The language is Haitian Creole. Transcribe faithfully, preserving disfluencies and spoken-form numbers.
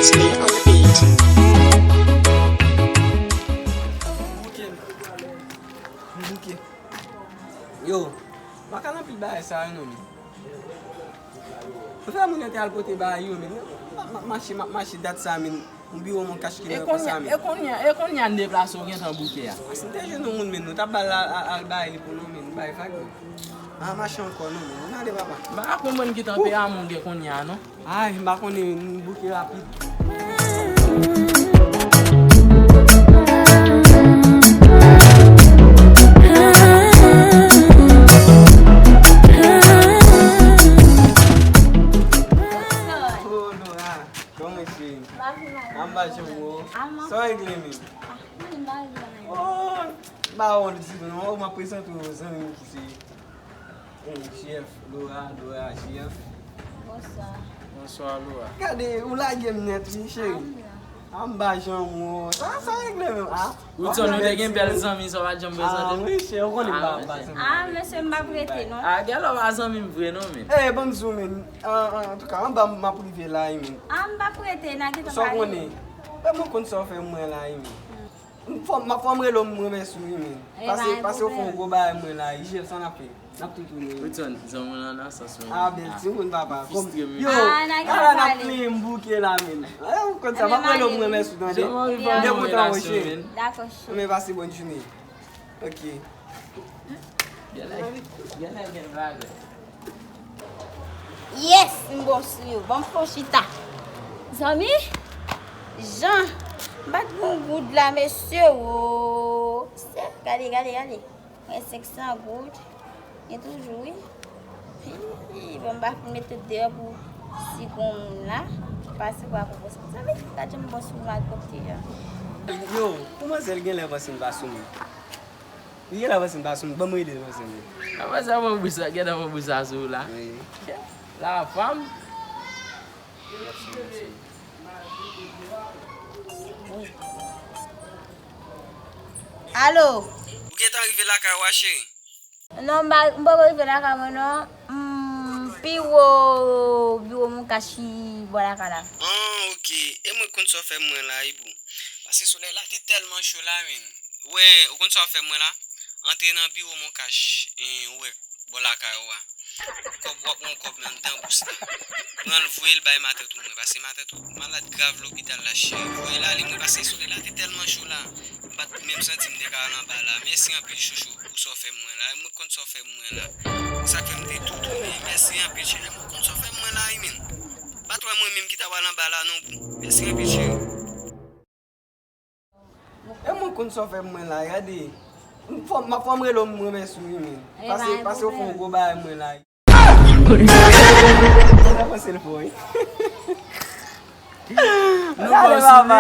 Stay on the beat. Bouke. M bouke. Yo, m pa ka nan pil bagay sa yo non, men. Ou fè moun yo te al pote bagay yo, men. M ap mache, m ap mache dat sa, men. M biwo mon kach ki nan pòs la, men. E kounye a, e kounye a n deplase, w gentan bouke a. Si n te jwenn yon moun, men, nou t ap ba l al, al, al bay li pou nou, men. Bay vag, men. M pa mache ankò, non, men. Ann ale, papa. M pa konprann ki tan pe a moun gen kounye a, non. Ay, m pa konnen, m bouke rapid. Oh, Dora, kòman che? Anba janm ou. Sa w regle menm? Oh, m pa wont ditou non, m ap prezante w zanmi m ki se J F, Laura, Laura, J F. Bonswa. Bonswa, Laura. Gade, ou lage m nèt, wi, cheri. Anba janm ou. Sa, sa regle menm. Ah, Wilson, ou te gen bèl zanmi, sa w pa t janm prezante m. Ah, wi, cheri, ou konnen m pa, pa zanmi. Ah, mesye, m pa prete, non. Ah, gen lè w pa zanmi m vre, non, men. Eh, ban m di w, men. An, an, antouka, anba m ap rive la, wi, men. Ah, m pa prete, n a gentan pale. Sa w konnen? Ban m konn sa w fè mwen la, wi, men. M fò, m fò m rele w, m remèsye w, wi, men. Pase, pase w fè yon gwo bagay mwen la, J F, sa n ap fè? N ap tou tounen. Wilson, zanmi w lan nan sans mwen. Ah, bèl timoun, papa. Kòm, yo, ala n ap plenyen m bouke la, men. Ou konn sa, m ap rele w, m remèsye w, tande. M byen kontan wè w, cheri. Dakò, cheri. Men pase bòn jounen. Ok. Genlè, genlè gen bagay. Yes, m bon sou yo. Ban m fè yon chita. Zanmi, Jan, m pa t gen yon goud la, mesye, o. Se, gade, gade, gade. Mwen senk san goud. Gen toujou, wi. Hi, bon, m pa fin met tout deyò pou si gon moun la. Pase pou akonprann sa. Zanmi, gade jan m bon sou mwen ak pwòpte a. Yo, pou manzèl genlè panse m pa sou mwen. Li genlè panse m pa sou m, ban m rele l panse m. Kòman sa pran bouch sa, gentan pran bouch sa sou ou la? Wi. La fanm. Alo. Ou gentan rive lakay ou a, cheri? Non, m pa, m poko rive lakay mwen, non. M, biwo, biwo Moncash ki bò lakay la. Ah, ok. E mwen konn sa w fè mwen la, wi, boo. Paske solèy la te tèlman cho la, men. Wè, ou konn sa w ap fè mwen la? Antre nan biwo Moncash, en, ou wè, bò lakay ou a. Kòb, w ap wè yon kòb nan anndan bous la. Pran l, voye l bay matant ou mwen, paske matant ou malad grav lopital la, cheri. Voye l ale mwen, paske solèy la te tèlman cho la. M pa t menm santi m te ka al anba la. Mèsi anpil, chouchou, pou sa w fè mwen la. Mwen konn sa w fè mwen la. Sa k fè m te tou tounen. Mèsi anpil, cheri. Mwen konn sa w fè mwen la, wi, men. Pa t wè mwen menm ki ta pral anba la, non, boo. Mèsi anpil, cheri. E mwen konn sa w fè pou mwen la, gade. M fò, m fò m rele w, m remèsye w, wi, men. Pase, pase w fè yon gwo bagay mwen la. Mwen panse l fò, wi. Gade, papa.